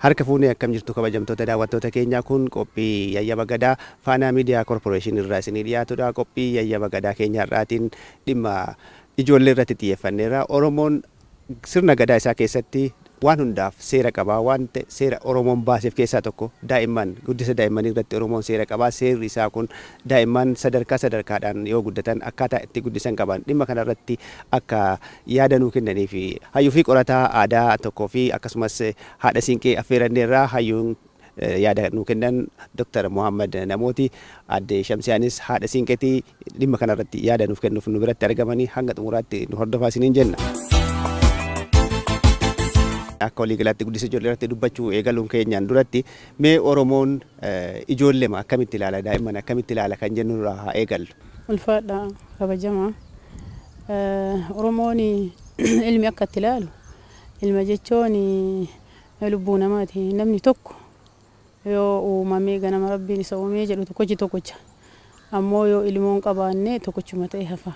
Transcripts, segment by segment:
Harka fuunee akkam jirtu kabajamtoota daawwattoota keenyaa? Kun qophii Yayyaba Gadaa Faanaa Miidiyaa Koorporeeshinii irraa isinii dhiyaatudha. Qophii Yayyaba Gadaa keenya irraatiin dhimma ijoollee irratti xiyyeeffanneerra. Oromoon sirna gadaa isaa keessatti waan hundaaf seera qaba. Waan seera Oromoon baaseef keessaa tokko daa'imman, guddisa daa'immanii irratti Oromoon seera qaba. Seerri isaa kun daa'imman sadarkaa sadarkaadhaan yoo guddatan akkaataa itti guddisan qaban. Dhimma kanarratti akka yaada nuu kennanii fi hayyuu fi qorataa aadaa tokkoo fi akkasumas haadha siinqee affeeranneerra. Hayyuun yaada nuu kennan Dr. Muhammad Namooti, aadde Shamsiyaanis haadha siinqeetii dhimma kanarratti yaada nuuf kennuuf nu biratti argamanii hanga xumuraatti nu hordofaa isiniin jenna. Akka waliigalaatti guddisa ijoollee irratti dubbachuu eegaluun keenyaan duratti mee Oromoon ijoolleema akkamitti ilaala, daa'imman akkamitti ilaala kan jennu irraa haa eegallu. Ulfaadha, kabajamaa. Oromoon ilmi akka itti ilaalu, ilma jechuun lubbuu namaati. Namni tokko yoo uumamee ganama Rabbiin isa uumee jedhu tokkochi tokkocha. Ammoo yoo ilmoon qabaanne tokkochuma ta'e hafa.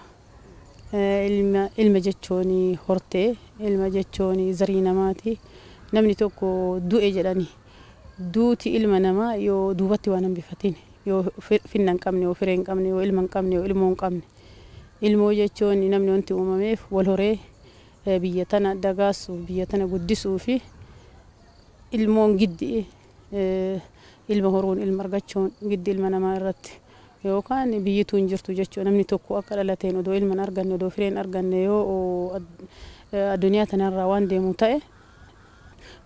Ilma jechuun hortee, ilma jechuun zarii namaati. Namni tokko du'e jedhani, duuti ilma namaa yoo duubatti waan hambifatin, yoo finna hin qabne, yoo firee hin qabne, yoo ilma hin qabne, yoo ilmoo hin qabne. Ilmoo jechuun namni wanti uumameef wal horee biyya tana dagaasuuf, biyya tana guddisuu fi ilmoon giddi, ilma horuun, ilma argachuun giddi ilma namaa irratti. Yookaan biyyituu hin jirtu jechuudha. Namni tokko akka dhalateen odoo ilma hin arganne, odoo firee hin arganne, yoo addunyaa tanarraa waan deemu ta'e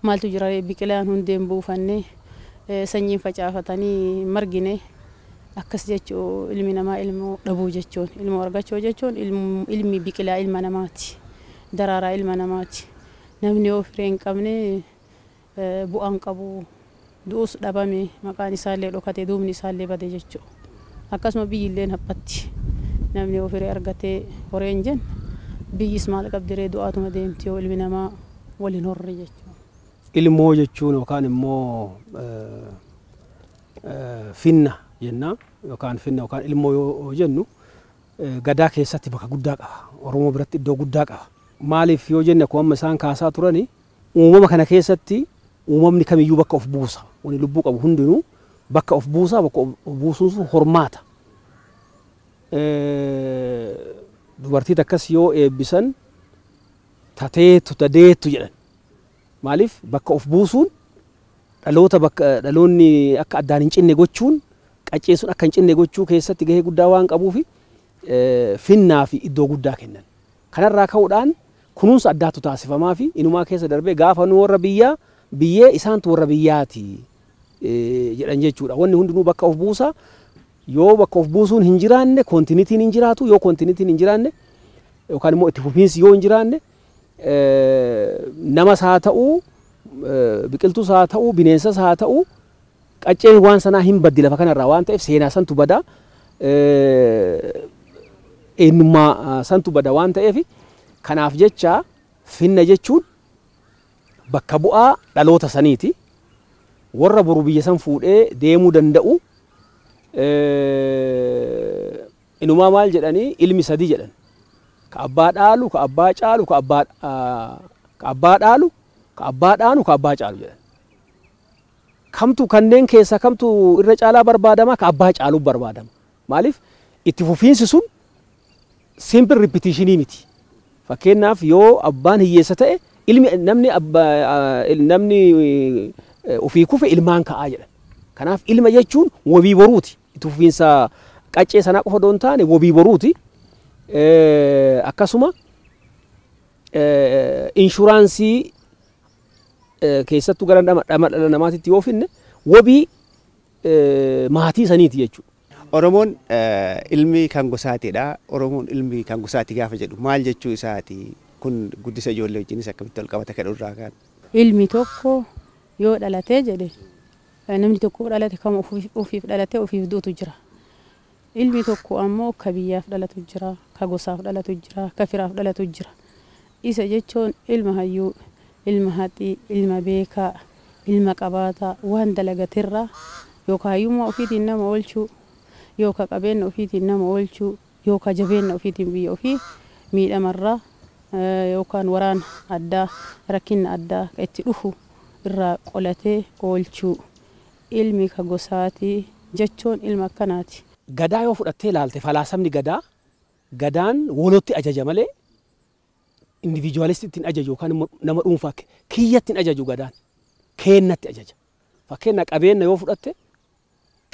maaltu jira? Biqilaan hundeen buufannee, sanyiin facaafatanii margine akkas jechuu. Ilmi namaa ilmoo dhabuu jechuun, ilmoo argachuu jechuun, ilmi biqilaa ilma namaati, daraaraa ilma namaati. Namni yoo firee hin qabne bu'aan qabu, du'us dhabame, maqaan isaallee dhokate, duubni isaallee bade jechuudha. Akkasuma biyyilleen haphatti. Namni yoo firee argatee horee hin jenne biyyis maal qabdiree? Du'aatuma deemti yoo ilmi namaa waliin horre jechuudha. Ilmoo jechuun yookaan immoo finna jenna, yookaan finna yookaan ilmoo yoo jennu gadaa keessatti bakka guddaa qaba. Oromoo biratti iddoo guddaa qaba. Maaliif yoo jenne, akkuma amma isaan kaasaa turani, uumama kana keessatti uumamni kamiyyuu bakka of buusa. Wani lubbuu qabu hundinuu bakka of buusa, bakka of buusuun sun hormaata. Dubartii takkas yoo eebbisan tateetu tadeettu jedhan. Maaliif? Bakka of buusuun dhaloota, bakka dhaloonni akka addaan hin cinne gochuun, qacceen sun akka hin cinne gochuu keessatti gahee guddaa waan qabuufi finnaa fi iddoo guddaa kennan. Kanarraa ka'uudhaan kunuunsa addaatu taasifamaa fi inumaa keessa darbee gaafa nu warra biyyaa biyyee isaantu warra biyyaati jedhan jechuudha. Wanni hundinuu bakka of buusa. Yoo bakka of buusuun hin jiraanne continuityn hin jiraatu. Yoo continuityn hin jiraanne yookaan immoo itti fufiinsi yoo hin jiraanne, namas haa ta'uu, biqiltuus haa ta'uu, bineensas haa ta'uu, qacceen waan sanaa hin baddi lafa kanarraa waan ta'eef, seenaa santu bada, eenyummaa santu bada waan ta'eef. Kanaaf jecha finna jechuun bakka bu'aa dhaloota saniiti. Warra boru biyya san fuudhee deemuu danda'u. Inumaa maal jedhanii, ilmi sadi jedhan: ka abbaa dhaalu, ka abbaa caalu, ka abbaa dhaalu, ka abbaa dhaanu, ka abbaa caalu jedhan. Kamtu kanneen keessaa kamtu irra caalaa barbaadama? Ka abbaa caalu barbaadama. Maaliif? Itti fufiinsi sun simple repetitionii miti. Fakkeenyaaf, yoo abbaan hiyyeessa ta'e, ilmi namni namni ofii kufe ilmaan ka'aa jedhan. Kanaaf ilma jechuun wabii boruuti. Itti fufiinsa qaccee sanaa qofa odoo hin taane wabii boruuti. Akkasuma inshuraansii, keessattuu gara dhala namaatitti yoo finne, wabii maatii saniiti jechuudha. Oromoon ilmi kan gosaatiidha. Oromoon ilmi kan gosaati gaafa jedhu maal jechuu isaati? Kun guddisa ijoollee wajjinis akkamitti wal qabata kan irraa kaan? Ilmi tokko yoo dhalatee jedhe, namni tokko dhalate kama ofiif dhalatee ofiif duutu jira. Ilmi tokko ammoo ka biyyaaf dhalatu jira, ka gosaaf dhalatu jira, ka firaaf dhalatu jira. Isa jechuun ilma hayyuu, ilma haxii, ilma beekaa, ilma qabaataa, waan dalagatirraa yookaan hayyummaa ofiitiin nama oolchuu, yookaan qabeenya ofiitiin nama oolchuu, yookaan jabeenya ofiitiin biyya ofii miidhamarraa yookaan waraana addaa, rakkina addaa itti dhufu irraa qolatee oolchuu ilmi ka gosaati jechuun ilma akkanaati. Gadaa yoo fudhattee ilaalte falaasamni gadaa gadaan wolotti ajaja malee indiviijuwaalistiitti hin ajaju yookaan nama dhuunfaa kiyyatti hin ajaju gadaan keennatti ajaja. Fakkeenya qabeenya yoo fudhatte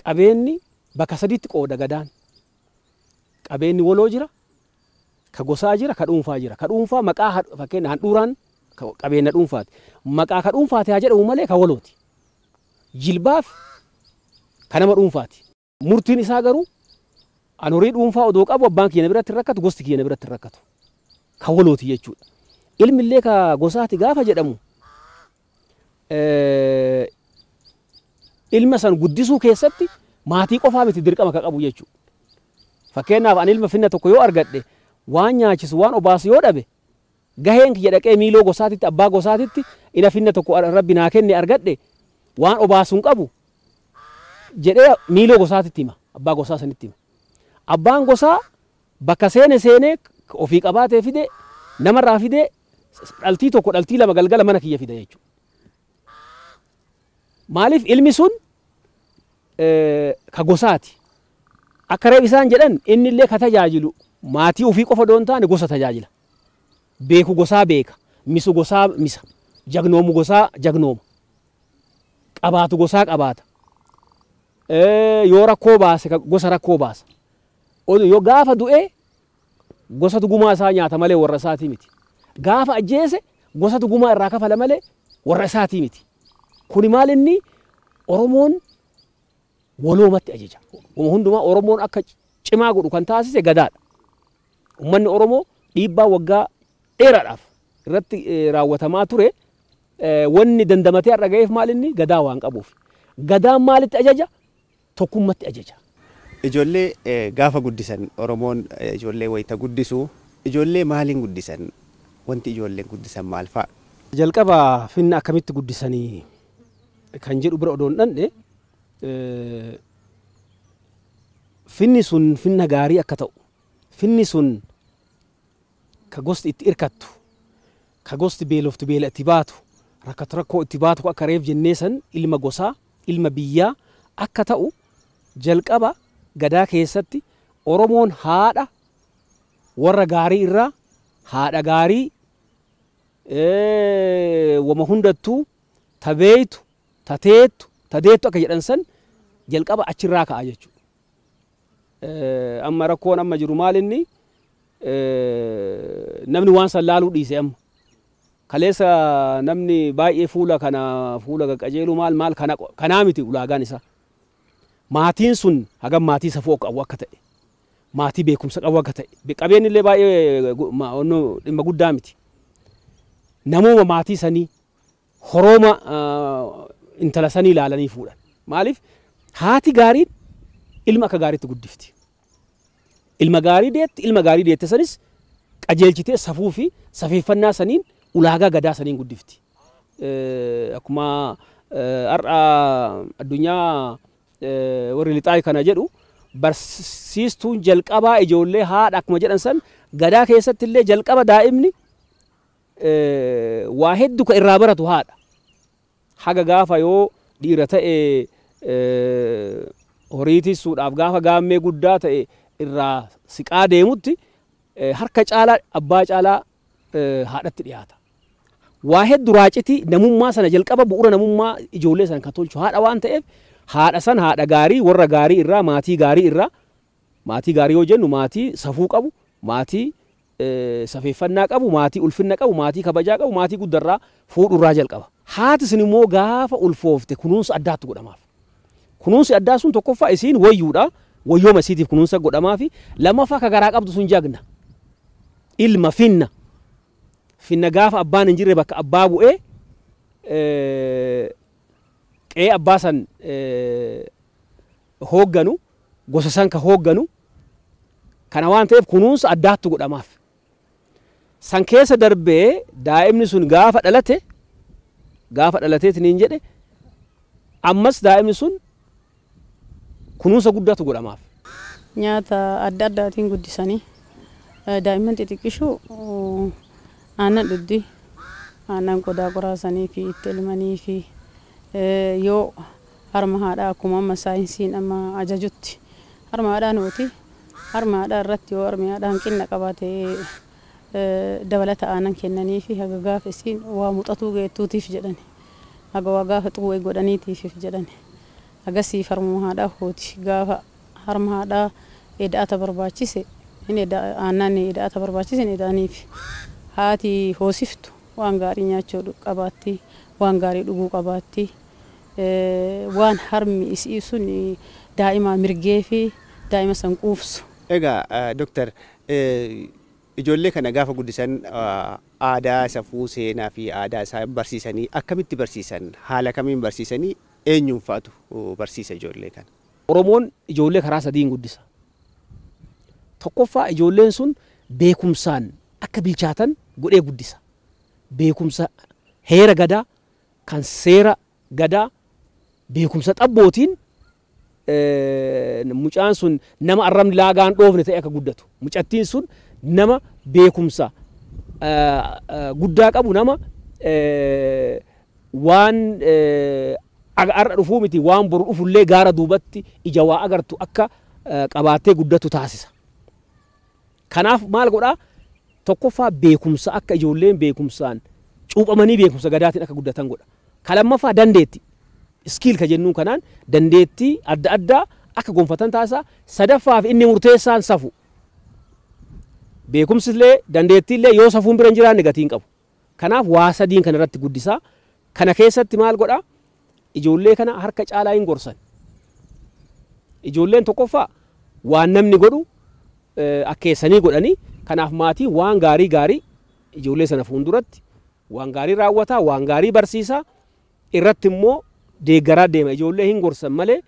qabeenyi bakka sadiitti qooda gadaan. Qabeenyi woloo jira, ka gosaa jira, ka dhuunfaa jira. Ka dhuunfaa maqaa fakkeenya handhuuraan qabeenya dhuunfaati. Maqaa ka dhuunfaati haa jedhamu malee ka wolooti. Jilbaaf ka nama dhuunfaati. Murtiin isaa garuu an horii dhuunfaa odoo qabu abbaan kiyya na biratti hin rakkatu, gosti kiyya na biratti hin rakkatu. Ka wolooti jechuudha. Ilmi illee ka gosaati gaafa jedhamu ilma san guddisuu keessatti maatii qofaa miti dirqama ka qabu jechuudha. Fakkeenyaaf ani ilma finna tokko yoo argadhe waan nyaachisu waan obaasu yoo dhabe gaheen kiyya dhaqee miiloo gosaatitti abbaa gosaatitti ina finna tokko rabbi naa kenne argadhe waan obaasu hin qabu jedhee miiloo gosaatitti hima abbaa gosaa sanitti hima. Abbaan gosaa bakka seene seenee ofii qabaatee fide namarraa fide dhaltii tokko dhaltii lama galgala mana kiyya fida jechuudha. Maaliif ilmi sun ka gosaati. Akka reef isaan jedhan inni illee ka tajaajilu maatii ofii qofa odoo hin taane gosa tajaajila. Beeku gosaa beeka, misu gosaa misa, jagnoomu gosaa jagnooma, qabaatu gosaa qabaata. Yoo rakkoo baase gosa rakkoo baasa. Yoo gaafa du'e gosatu gumaa isaa nyaata malee warra isaatii miti. Gaafa ajjeese gosatu gumaa irraa kafala malee warra isaatii miti. Kuni maal inni Oromoon waloomatti ajaja. Hundumaa Oromoon akka cimaa godhu kan taasise gadaadha. Uummanni Oromoo dhiibbaa waggaa dheeraadhaaf irratti raawwatamaa ture wanni dandamatee har'a ga'eef maal inni gadaa waan qabuuf. Gadaan maalitti ajaja? Tokkummatti ajaja. Ijoollee gaafa guddisan Oromoon ijoollee wayita guddisu ijoollee maaliin guddisan? Wanti ijoolleen guddisan maal fa'a? Jalqaba finna akkamitti guddisanii kan jedhu bira odoo hin dhandhe finni sun finna gaarii akka ta'u finni sun ka gosti itti irkattu ka gosti beeloftu beela itti baatu rakkatu rakkoo itti baatu akka reef jennee san ilma gosaa ilma biyyaa akka ta'u jalqaba gadaa keessatti Oromoon haadha warra gaarii irraa haadha gaarii wama hundattuu tabeeytu tateettu tadeettu akka jedhan san jalqaba achirraa ka'a jechuudha. Amma rakkoon amma jiru maal inni namni waan san laaluu dhiise amma. Kaleessa namni baay'ee fuula kana fuula qaqqajeeluu maal maal kanaa miti ulaagaan isaa. Maatiin sun hagam maatii safuu qabu akka ta'e maatii beekumsa qabu akka ta'e qabeenyi illee baay'ee dhimma guddaa miti. Namooma maatii sanii horooma intala sanii ilaalanii fuudhan. Maaliif haati gaariin ilma akka gaariitti guddifti. Ilma gaarii deetti ilma gaarii deette sanis qajeelchitee safuu fi safeeffannaa saniin ulaagaa gadaa saniin guddifti. Akkuma har'a addunyaa warri lixaa kana jedhu barsiistuun jalqabaa ijoollee haadha akkuma jedhan san gadaa keessatti illee jalqaba daa'imni waa hedduu ka irraa baratu haadha. Haga gaafa yoo dhiira ta'e horii tiksuudhaaf gaafa gaammee guddaa ta'e irraa siqaa deemutti harka caalaa abbaa caalaa haadhatti dhiyaata. Waa hedduu raacitii namummaa sana jalqaba bu'uura namummaa ijoollee sana kan tolchu haadha waan ta'eef haadha san haadha gaarii warra gaarii irraa maatii gaarii irraa maatii gaarii yoo jennu maatii safuu qabu maatii safeeffannaa qabu maatii ulfinna qabu maatii kabajaa qabu maatii guddarraa fuudhurraa jalqaba. Haati sun immoo gaafa ulfoofte kunuunsa addaatu godhamaaf. Kunuunsi addaa sun tokkoffaa isiin wayyuudha. Wayyooma isiitiif kunuunsa godhamaafi lammaffaa ka garaa qabdu sun jagna. Ilma finna. Finna gaafa abbaan hin jirre bakka abbaa bu'ee qe'ee abbaa san hoogganu gosa san ka hoogganu kana waan ta'eef kunuunsa addaatu godhamaaf. San keessa darbee daa'imni sun gaafa dhalate gaafa dhalateetiin jedhe ammas daa'imni sun kunuunsa guddaatu godhamaaf. Nyaata adda addaatiin guddisanii daa'imman xixiqqishuu aannan dhugdi Aannan qodaa qoraasanii fi itti elmanii fi yoo harma haadhaa akkuma amma saayinsiin amma ajajutti harma haadhaa nuti harma haadhaa irratti yoo harmi haadhaa hanqina qabaate dabalata aannan kennanii fi haga gaafa isiin waa muxatuu geettuutiif jedhani haga waa gaafa xuwwee godhaniitiif jedhani agasiif harmuma haadhaa hooti gaafa harma haadhaa eda'ata barbaachise hin aannan eda'ata barbaachise hin eda'aniif haati hoosiftu waan gaarii nyaachuu qabaatti waan gaarii dhuguu qabaatti waan harmi isii sun daa'ima mirgee fi daa'ima san quufsu. Egaa Dooktar, ijoollee kana gaafa guddisan aadaa, safuu, seenaa fi aadaa isaa barsiisanii akkamitti barsiisan, haala kamiin barsiisanii, eenyuun fa'atu barsiisa ijoollee kana? Oromoon ijoollee karaa sadiin guddisa. Tokkoffaa, ijoolleen sun beekumsaan akka bilchaatan godhee guddisa. Beekumsa heera gadaa kan seera gadaa beekumsa xabbootiin mucaan sun nama arrabni laagaan dhoofne ta'e akka guddatu. Mucattiin sun nama beekumsa guddaa qabu, nama waan har'a dhufuu miti waan boru dhufullee gaara duubatti ija waa agartu akka qabaattee guddatu taasisa. Kanaaf maal godhaa? Tokkoffaa, beekumsa akka ijoolleen beekumsaan cuuphamanii beekumsa gadaatiin akka guddatan godha. Ka lammaffaa, dandeetti. Skill ka jennuun kanaan dandeettii adda addaa akka gonfatan taasisa. Sadaffaaf inni murteessaan safu. Beekumsi illee dandeettii illee yoo safuun bira hin jiraanne gatii hin qabu. Kanaaf waa sadiin kana irratti guddisaa. Kana keessatti maal godhaa? Ijoollee kana harka caalaa hin gorsan. Ijoolleen tokkoffaa waan namni godhu akkeessanii godhanii, kanaaf maatiin waan gaarii gaarii ijoollee sana fuulduratti waan gaarii raawwataa, waan gaarii barsiisaa, irratti immoo deeggaraa deema. Ijoollee hin gorsan malee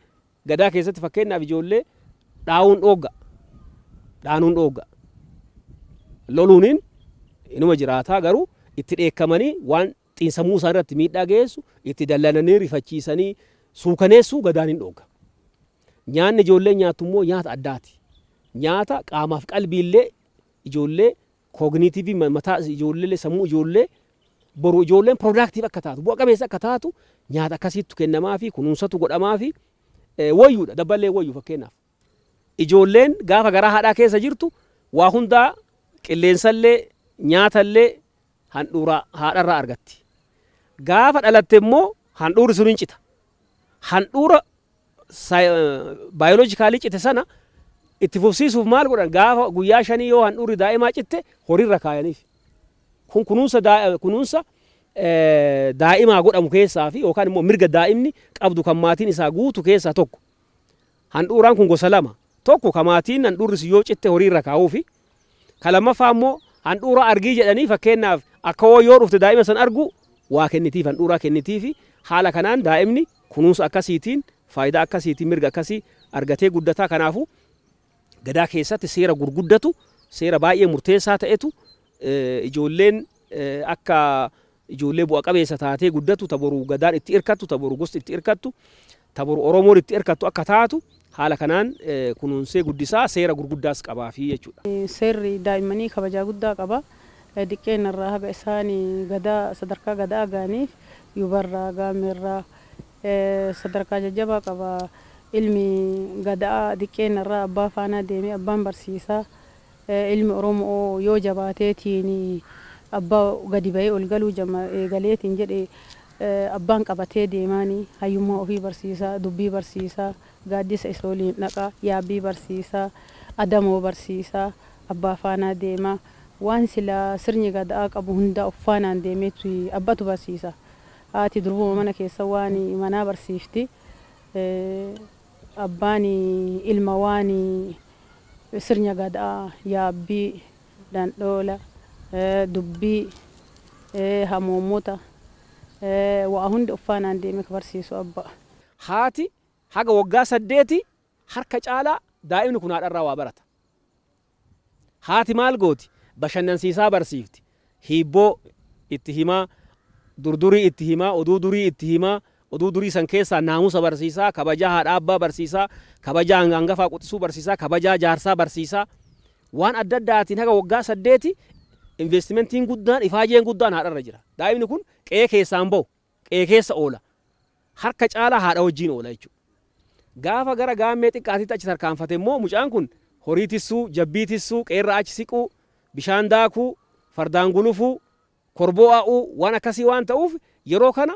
gadaa keessatti fakkeenyaaf ijoollee dhaa'uun dhoogga, dhaanuun dhoogga, loluuniin inuma jiraataa, garuu itti dheekkamanii waan xiinsammuu isaa irratti miidhaa geessu itti dallananii rifachiisanii suukaneessuu gadaan hin dhoogga. Nyaanni ijoollee nyaattu immoo nyaata addaati. Nyaata qaamaaf qalbiillee ijoollee cognitive mataa ijoollee, sammuu ijoollee, boru ijoolleen productive akka taatu, bu'a qabeessa akka taatu nyaata akkasiittu kennamaa fi kunuunsatu godhamaa fi wayyuudha, dabballee wayyu fakkeenyaaf. Ijoolleen gaafa garaa haadhaa keessa jirtu waa hundaa, qilleensallee nyaatallee handhuura haadharraa argatti. Gaafa dhalatte immoo handhuurri sun hin cita. Handhuura biologically cite sana itti fufsiisuuf maal godhan? Gaafa guyyaa 5 yoo handhuurri daa'imaa citte horiirra kaayaniif. Kun kunuunsa daa'imaa godhamu keessaa fi yookaan immoo mirga daa'imni qabdu kan maatiin isaa guutu keessaa tokko. Handhuuraan kun gosa lama. Tokko ka maatiin handhuurri yoo citte horiirra kaa'uufi. Ka lammaffaa immoo handhuura argii jedhanii, fakkeenyaaf akka yoo dhufte daa'ima san argu waa kennitiif, handhuuraa kennitiifi. Haala kanaan daa'imni kunuunsa akkasiitiin, faayidaa akkasiitiin, mirga akkasii argatee guddataa. Kanaafuu gadaa keessatti seera gurguddatu, seera baay'ee murteessaa ta'etu ijoolleen akka ijoollee bu'a qabeessa taatee guddatu, ta boru gadaan itti hirkattu, ta boru gosti itti hirkattu, ta boru Oromoon itti hirkattu akka taatu haala kanaan kunuunsee guddisaa, seera gurguddaas qabaafii jechuudha. Seerri daa'immanii kabajaa guddaa qaba. Diqqeen irraa haga isaan gadaa sadarkaa gadaa ga'aniif yubarraa gaamerraa sadarkaa jajjabaa qaba. Ilmi gadaa diqqeen irraa abbaa faanaa deemee abbaan barsiisaa. Ilmi Oromoo yoo jabaateetiin abbaa gadi ba'ee ol galuu eegaleetiin jedhe abbaan qabatee deemaanii hayyummaa ofii barsiisaa, dubbii barsiisaa, gaaddisa isa waliin dhaqaa, yaabbii barsiisaa, adamoo barsiisaa, abbaa faanaa deemaa. Waan silaa sirni gadaa qabu hundaa of faanaan deemeetu abbatu barsiisa. Haati durbuma mana keessa waan manaa barsiifti. Abbaan ilma waan sirna gadaa, yaabbii, dhandhoola, dubbii, hamoomota, waa hundi of faanaan deemee ka barsiisu abbaa. Haati haga waggaa 8 harka caalaa daa'imni kun haadharraa waa barata. Haati maal gooti? Bashannansiisaa barsiifti. Hiibboo itti himaa, durdurii itti himaa, oduu durii itti himaa, oduu durii san keessaa naamusa barsiisaa, kabajaa haadha abbaa barsiisaa, kabajaa hangafaa quxisuu barsiisaa, kabajaa jaarsaa barsiisaa. Waan adda addaatiin haga waggaa 8 Investimentiin guddaan ifaajeen guddaan haadharra jira. Daa'imni kun qe'ee keessaan bahu, qe'ee keessa oola. Harka caalaa haadha wajjin oola jechuudha. Gaafa gara gaammee xiqqaatitti achi tarkaanfate immoo mucaan kun horii tissuu, jabbii tissuu, qeerra achi siquu, bishaan daakuu, fardaan gulufuu, korboo aa'uu waan akkasii waan ta'uuf yeroo kana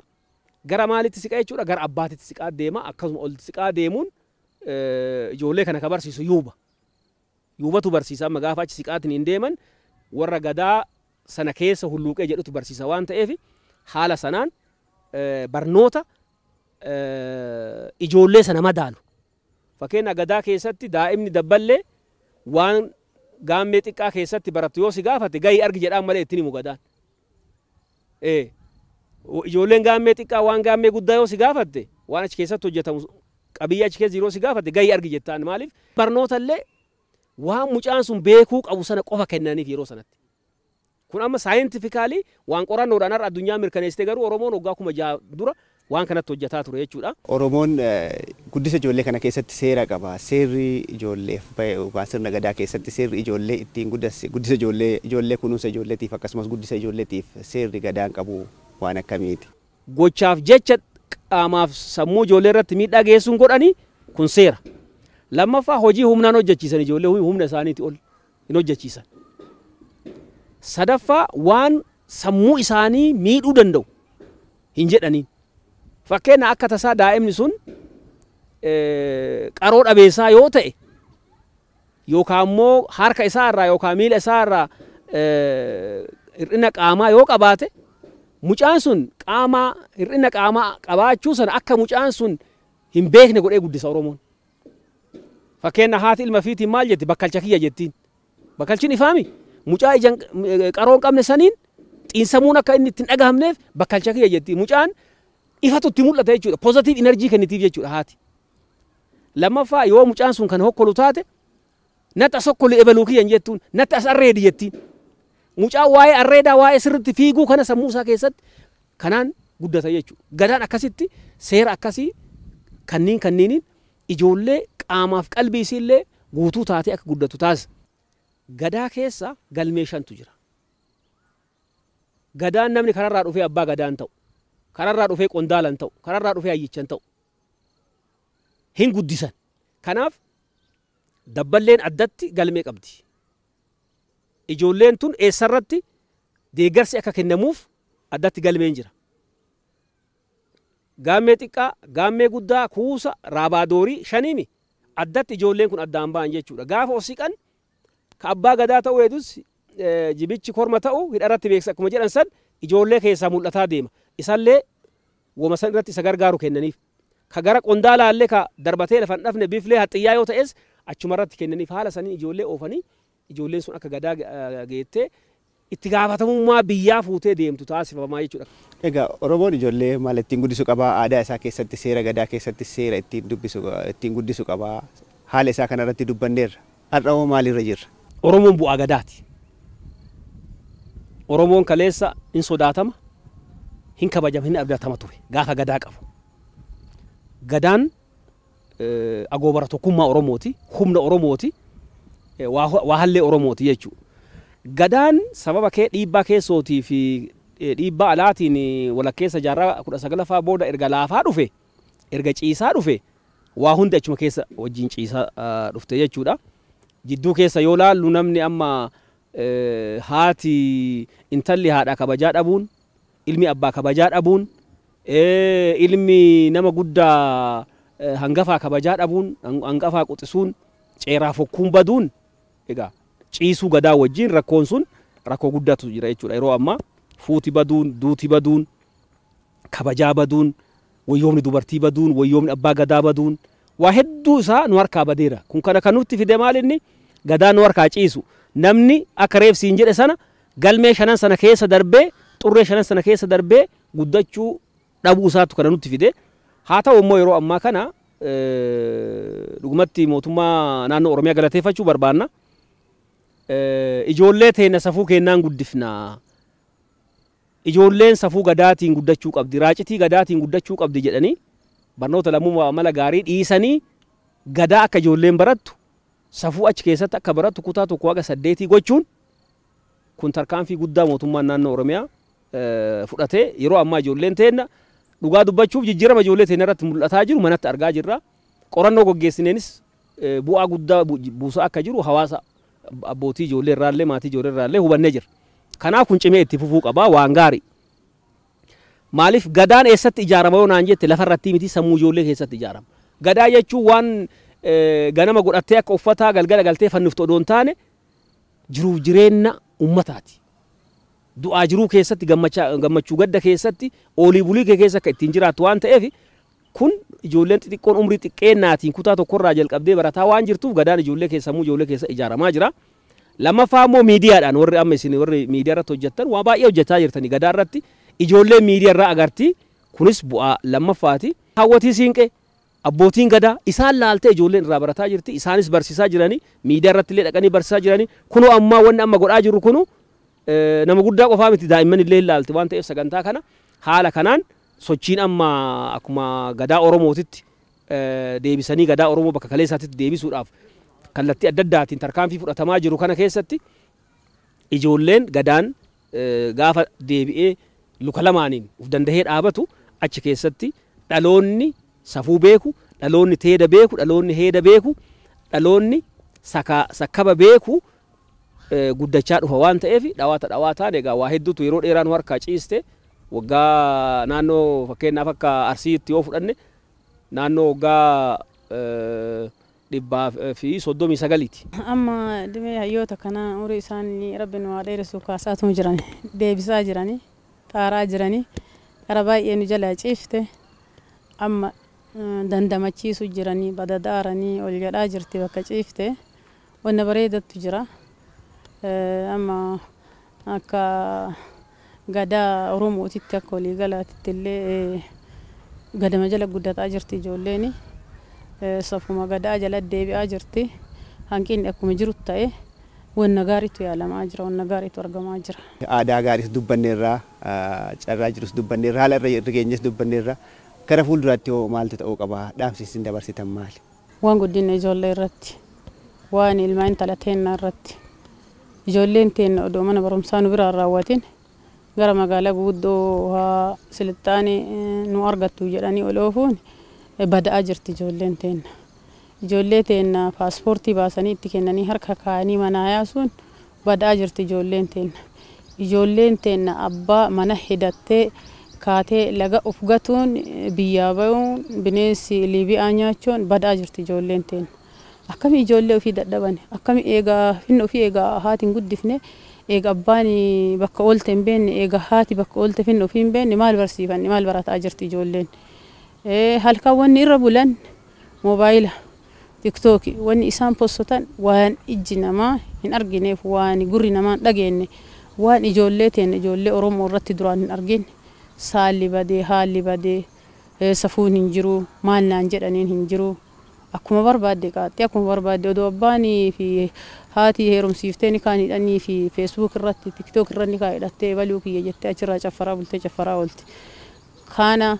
gara maalitti siqa jechuudha, gara abbaatitti siqaa deema. Akkasuma ol siqaa deemuun ijoollee kana ka barsiisu yuuba. Yuubatu barsiisa. Amma gaafa achi siqaatiin hin deeman warra gadaa sana keessa hulluuqee jedhutu barsiisa waan ta'eef haala sanaan barnoota ijoollee sana madaalu. Fakkeenya gadaa keessatti daa'imni dabballee waan gaammee xiqqaa keessatti barattu yoo si gaafate gahii argi jedhaan malee ittiin himu gadaan. Ijoolleen gaammee xiqqaa waan gaammee guddaa yoo si gaafatte waan achi keessatti hojjetamu qabiyyee achi keessa yeroo si gaafatte gahii argi jettaan. Maaliif barnoota illee waan mucaan sun beekuu qabu sana qofa kennaniif yeroo sanatti. Kun amma saayintifikaalii waan qorannoodhaan har'a addunyaa mirkaneessite, garuu Oromoon waggaa 6000 dura waan kanatti hojjetaa ture jechuudha. Oromoon guddisa ijoollee kana keessatti seera qaba. Seerri ijoolleef bahe yookaan sirna gadaa keessatti seerri ijoollee ittiin guddisa ijoollee, ijoollee kunuunsa ijoolleetiif akkasumas guddisa ijoolleetiif seerri gadaan qabu waan akkamiiti? Gochaaf jecha qaamaaf sammuu ijoollee irratti miidhaa geessuun godhanii kun seera. Lammaffaa hojii humnaan hojjechiisan, ijoollee humna isaaniitii ol hin hojjechiisan. Sadaffaa waan sammuu isaanii miidhuu danda'u hin jedhaniin. Fakkeenya akka tasaa daa'imni sun qaroo dhabeessaa yoo ta'e yookaan immoo harka isaa irraa yookaan miila isaa irraa hir'ina qaamaa yoo qabaate mucaan sun qaamaa hir'ina qaamaa qabaachuu sana akka mucaan sun hin beekne godhee guddisa Oromoon. Fakkeenya haati ilma fiitiin maal jetti? Bakkalcha kiyya jettiin. Bakkalchiin ifaami? Mucaa ijaan qaroo hin qabne saniin xiinsamuun akka inni ittiin dhagahamneef bakkalcha kiyya jettiin. Mucaan ifatu itti mul'ata jechuudha. Positive energy kennitiif jechuudha haati. Lammaffaa yoo mucaan sun kan hokkolu taate natti as hokkolu ebaluu kiyyan jettuun, natti as arreedi jettiin. Mucaan waa'ee arreedaa waa'ee sirriitti fiiguu kana sammuu isaa keessatti kanaan guddata jechuudha. Gadaan akkasitti seera akkasii kanniin kanniiniin ijoollee qaamaaf qalbii isiillee guutuu taatee akka guddatu taasisa. Gadaa keessa galmee 5tu jira. Gadaan namni kararraa dhufee abbaa gadaan ta'u, kararraa dhufee qondaalan ta'u, kararraa dhufee hayyichan ta'u hin guddisan. Kanaaf dabballeen addatti galmee qabdi. Ijoolleen tun eessarratti deeggarsi akka kennamuuf addatti galmeen jira. Gaammee xiqqaa, gaammee guddaa, kuusa, raabaa doorii shaniimi addatti ijoolleen kun addaan ba'an jechuudha. Gaafa ol siqan ka abbaa gadaa ta'uu hedus jibichi korma ta'u hidharratti beeksisa akkuma jedhan san ijoollee keessaa mul'ataa deema. Isallee woma san irratti isa gargaaru kennaniif. Ka gara qondaalaallee ka darbatee lafa hin dhafne biflee haxxiyyaa yoo ta'es achuma irratti kennaniif. Haala saniin ijoollee oofanii ijoolleen sun akka gadaa geettee itti gaafatamummaa biyyaa fuutee deemtu taasifamaa jechuudha. Egaa Oromoon ijoollee maal ittiin guddisu qabaa? Aadaa isaa keessatti seera gadaa keessatti seera ittiin dubbisu ittiin guddisu qabaa. Haala isaa kanarratti dubbanneerra. Har'a hoo maalirra jirra? Oromoon bu'aa gadaati. Oromoon kaleessa hin sodaatama, hin kabajama, hin abdatama ture gaafa gadaa qabu. Gadaan agoobara tokkummaa Oromooti, humna Oromooti, waa hallee Oromooti jechuudha. Gadaan sababa kee dhiibbaa keessootii fi dhiibbaa alaatiin walakkeessa jaarraa 19ffaa booda erga laafaa dhufe, erga ciisaa dhufe, waa hundi achuma keessa wajjin ciisaa dhufte jechuudha. Jidduu keessa yoo laallu namni amma haati intalli haadha kabajaa dhabuun, ilmi abbaa kabajaa dhabuun, ilmi nama guddaa hangafaa kabajaa dhabuun, hangafaa quxisuun, ceeraa fokkuun baduun egaa ciisuu gadaa wajjin rakkoon sun rakkoo guddaatu jira jechuudha. Yeroo ammaa fuuti baduun, duuti baduun, kabajaa baduun, wayyoomni dubartii baduun, wayyoomni abbaa gadaa baduun waa hedduu isaa nu harkaa badeera. Kun kana kan nutti fide maal inni gadaa nu harkaa ciisu. Namni akka reefsiin jedhe sana galmee shanan sana keessa darbee xurree shanan sana keessa darbee guddachuu dhabuu isaatu kana nutti fide. Haa ta'u immoo yeroo ammaa kana dhugumatti mootummaa naannoo Oromiyaa galateeffachuu barbaanna. Ijoollee teenya safuu kennaan guddifna. Ijoolleen safuu gadaatiin guddachuu qabdi, raacitii gadaatiin guddachuu qabdi jedhanii barnoota lammummaa amala gaarii dhiisanii gadaa akka ijoolleen barattu safuu achi keessatti akka barattu kutaa 1 haga 8 gochuun Kun tarkaanfii guddaa mootummaan naannoo Oromiyaa fudhatee yeroo ammaa ijoolleen teenna dhugaa dubbachuuf jijjiirama ijoollee teenya irratti mul'ataa jiru manatti argaa jirra. Qorannoo gaggeessineenis bu'aa guddaa buusaa akka jiru hawaasa abbootii ijoollee irraallee maatii ijoollee irraallee hubannee jirra. Kanaaf kun cimee itti fufuu qaba waan gaarii. Maaliif gadaan eessatti ijaarama yoo naan jette lafarratti miti sammuu ijoollee keessatti ijaarama. Gadaa jechuun waan ganama godhattee akka uffataa galgala galtee fanniftu odoo hin taane jiruuf jireenya uummataati. Du'aa jiruu keessatti gammachuu gadda keessatti oolii bulii kee keessa akka ittiin jiraattu waan ta'eef kun ijoolleen xixiqqoon umrii xiqqeennaatiin kutaa tokkorraa jalqabdee barataa waan jirtuuf gadaan ijoollee keessa sammuu ijoollee keessa ijaaramaa jira. Lammaffaa immoo miidiyaadhaan warri amma isin warri miidiyaa irratti hojjettan waan baay'ee hojjechaa jirtanii gadaa irratti ijoollee miidiyaa irraa agartii kunis bu'aa lammaffaati. Hawwatii siinqee abbootiin gadaa isaan laaltee ijoolleen irraa barataa jirti isaanis barsiisaa jiranii miidiyaa irratti illee dhaqanii barsiisaa jiranii kunoo ammaa wanni amma godhaa jirru kunu nama guddaa qofaa miti daa'imman illee ilaalti waan ta'eef sagantaa kana haala kanaan sochiin amma akkuma gadaa Oromootitti deebisanii gadaa Oromoo bakka kaleessaatitti deebisuudhaaf kallattii adda addaatiin tarkaanfii fudhatamaa jiru kana keessatti ijoolleen gadaan gaafa deebi'ee luka lamaaniin uf dandahee dhaabatu achi keessatti dhaloonni safuu beeku, dhaloonni teeda beeku, dhaloonni heeda beeku, dhaloonni sakkaba beeku guddachaa dhufa waan ta'eef dhawaata dhawaataan egaa waa hedduutu yeroo dheeraa nu harkaa ciiste waggaa naannoo fakkeenyaaf akka Arsiitti yoo fudhanne naannoo waggaa 139ti. Amma dhimee hayyoota kana umurii isaanii rabbi nu haa dheeressu kaasaatuma jiran deebisaa jiranii xaaraa jiranii gara baay'ee nu jalaa ciifte amma dandamachiisu jiranii badadaaranii ol jedhaa jirti bakka ciifte wanna bareedattu jira. Amma akka gadaa Oromootitti akka waliigalaatitti illee gadama jala guddataa jirti ijoolleen. Safuma gadaa jala deebi'aa jirti. Hanqinni akkuma jiru ta'e wanna gaariitu yaalamaa jira, wanna gaariitu argamaa jira. Aadaa gaariis dubbanneerraa, carraa jirus dubbanneerraa, haala irra geenyes dubbanneerraa. Gara fuulduraatti hoo maaltu ta'uu qaba? Dhaamsi isin dabarsitan maali? Waan guddina ijoollee irratti, waan ilmaan intala teennaa irratti, ijoolleen teenna odoo mana barumsaa nu biraan raawwatin gara magaalaa guguddoo haa silixaane nu argattu jedhanii ol oofuun bada'aa jirti ijoolleen teenna. Ijoollee teenna paaspoortii baasanii itti kennanii harka kaa'anii manaa yaasuun bada'aa jirti ijoolleen teenna. Ijoolleen teenna abbaa mana hidhattee kaatee laga of gatuun biyyaa bayuun bineensi Liibiyaa nyaachuun bada'aa jirti ijoolleen teenna. Akkami ijoollee ofii dadhaban akkami eegaa finna ofii eegaa haati hin guddifne eega abbaan bakka oolte hin beekne eega haati bakka oolte finna ofii hin beekne maal barsiifanne maal barataa jirti ijoolleen. Halkan wanni irra bulan moobaayila tiktooki wanni isaan postotan waan ijji namaa hin argineef waan gurri namaa hin dhageenye waan ijoollee teenne ijoollee Oromoo irratti duraan hin argine saalli badee haalli badee safuun hin jiru maal naan jedhaniin hin jiru. Akkuma barbaadde qaaxxee akkuma barbaadde odoo abbaanii fi haati heerumsiiftee ni kaan hidhanii fi feesbuuk irratti tiktook irratti ni kaan hidhattee baluu kiyya jettee achirraa caffaraa bultee caffaraa oolti. Kana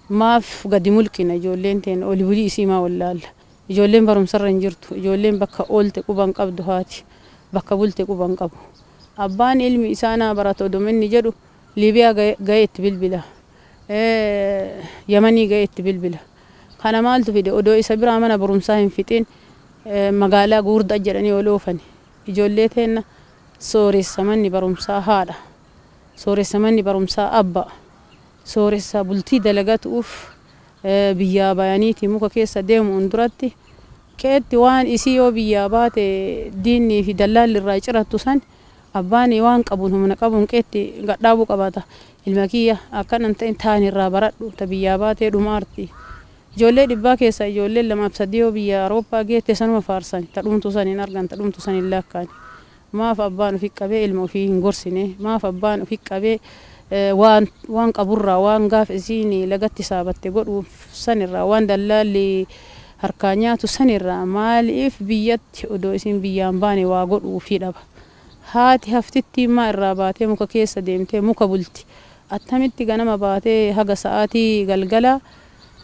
maaf gadi mulqina ijoolleen teen oli bulii isii maa wallaalla. Ijoolleen barumsarra hin jirtu ijoolleen bakka oolte quba hin qabdu haati bakka bulte quba hin qabu. Abbaan ilmi isaanaa barata odoo inni jedhu Liibiyaa ga'ee itti bilbila. Yamanii ga'ee itti bilbila. Kana maaltu fide odoo isa biraa mana barumsaa hin fixin magaalaa gurguddaa jedhanii ol oofani. Ijoollee teenna sooressa manni barumsaa haadha. Sooressa manni barumsaa abba. Sooressa bultii dalagatuuf biyyaa bayaniiti muka keessa deemuun duratti qeetti waan isii yoo biyyaa baate diinnii fi dallaalli irraa cirattu san abbaan waan qabuun humna qabuun qeetti gadhaabuu qabaata. Ilma kiyya akkanan ta'in taan irraa baradhu ta biyyaa baatee dhumaarti. Ijoollee dhibbaa keessa ijoollee 2 fi 3 yoo biyya Awurooppaa geette sanuma faarsan ta dhumtu san hin argan ta dhumtu san hin lakkaa'an. Maaf abbaan ofii qabee ilma ofii hin gorsine maaf abbaan ofii qabee waan qaburraa waan gaafa isiin lagatti saabatte godhu sanirraa waan dallaalli harkaa nyaatu sanirraa maaliif biyyatti odoo isiin biyyaan baane waa godhuu ofii dhaba. Haati haftitti immaa irraa baatee muka keessa deemtee muka bulti. Attamitti ganama baatee haga sa'aatii galgala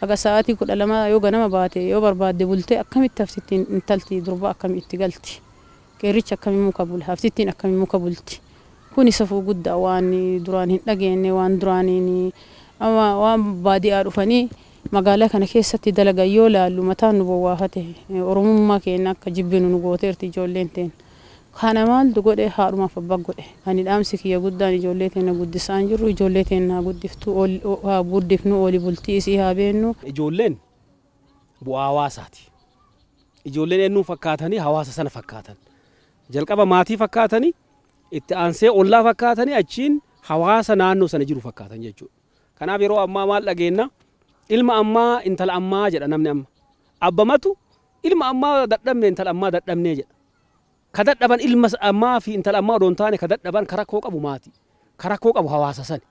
haga sa'aatii 12 yoo ganama baate yoo barbaadde bultee akkamitti haftittiin intalti durba akkamitti galti. Qeerrichi akkamii muka bula haftittiin akkamii muka bulti. Kuni safuu guddaa waan duraan hin dhageenye, waan duraaniin waan baadiyyaa dhufanii magaalaa kana keessatti dalagan yoo laallu mataan nu bowwaafate. Oromummaa keenya akka jibbinu nu gooteerti ijoolleen teenya. Kana maaltu godhe? Haadhumaaf abbaa godhe. Ani dhaamsi kiyya guddaan ijoollee teenya guddisaan jirru, ijoollee teenya haa guddiftu, haa guddifnu, ooli bultii isii haa beennu. Ijoolleen bu'aa hawaasaati. Ijoolleen eenyuun fakkaatanii? Hawaasa sana fakkaatan. Jalqaba maatii fakkaatanii, itti aansee ollaa fakkaatanii, achiin hawaasa naannoo sana jiru fakkaatan jechuudha. Kanaaf yeroo ammaa maal dhageenna? Ilma ammaa, intala ammaa jedha namni amma. Abbamatu ilma ammaa dadhabne, intala ammaa dadhabnee jedha. Ka dadhaban ilma ammaa fi intala ammaa odoo hin taane, ka dadhaban ka rakkoo qabu maatii. Ka rakkoo qabu hawaasa sani.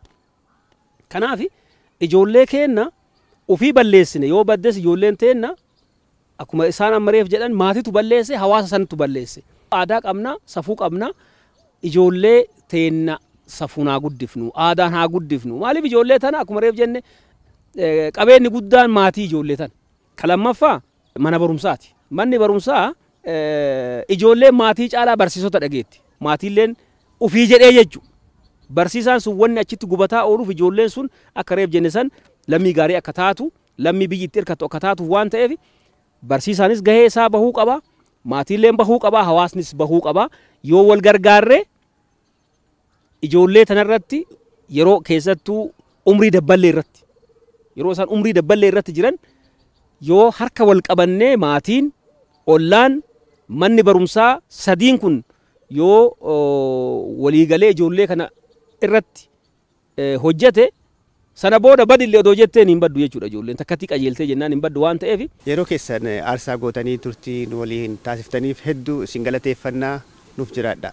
Kanaaf ijoollee keenna ofii balleessine yoo baddes, ijoolleen teenna akkuma isaan amma reef jedhan maatiitu balleesse, hawaasa sanatu balleesse. Aadaa qabna, safuu qabna, ijoollee teenna safuun haa guddifnu, aadaan haa guddifnu. Maaliif? Ijoollee tana akkuma reef jenne qabeenyi guddaan maatii ijoollee tana. Ka lammaffaa mana barumsaati. Manni barumsaa ijoolleen maatii caalaa barsiisota dhageetti. Maatiilleen ofii jedhee jechuudha. Barsiisaan sun wanni achitti gubataa ooluuf ijoolleen sun akka reef jenne san lammii gaarii akka taatu, lammii biyyi itti hirkattu akka taatuuf waan ta'eef, barsiisaanis gahee isaa bahuu qaba, maatiilleen bahuu qaba, hawaasnis bahuu qaba. Yoo wal gargaarree ijoollee tanarratti, yeroo keessattuu umrii dabballee irratti, yeroo isaan umrii dabballee irratti jiran, yoo harka wal qabannee maatiin, ollaan, manni barumsaa sadiin kun yoo waliigalee ijoollee kana irratti hojjete, sana booda badillee odoo jetteen hin baddu jechuudha. Ijoolleen takkatti qajeeltee jennaan hin baddu waan ta'eef. Yeroo keessan aarsaa gootanii turtii nu waliin taasiftaniif hedduu isin galateeffannaa, nuuf jiraadha.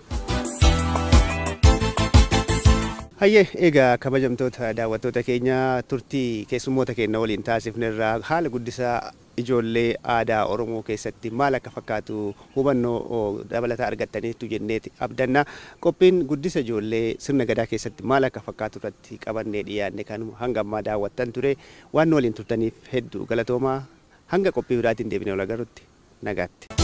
Hayyee, egaa kabajamtoota daawwattoota keenya, turtii keessummoota keenya waliin taasifnerraa haala guddisaa ijoollee aadaa Oromoo keessatti maal akka fakkaatu hubannoo dabalataa argattaniitu jenneeti abdanna. Qophiin guddisa ijoollee sirna gadaa keessatti maal akka fakkaatu irratti qabannee dhiyaanne kan hanga ammaa daawwattan ture. Waan nu waliin turtaniif hedduu galatoomaa. Hanga qophii biraatiin deebinee wal agarrutti nagaatti.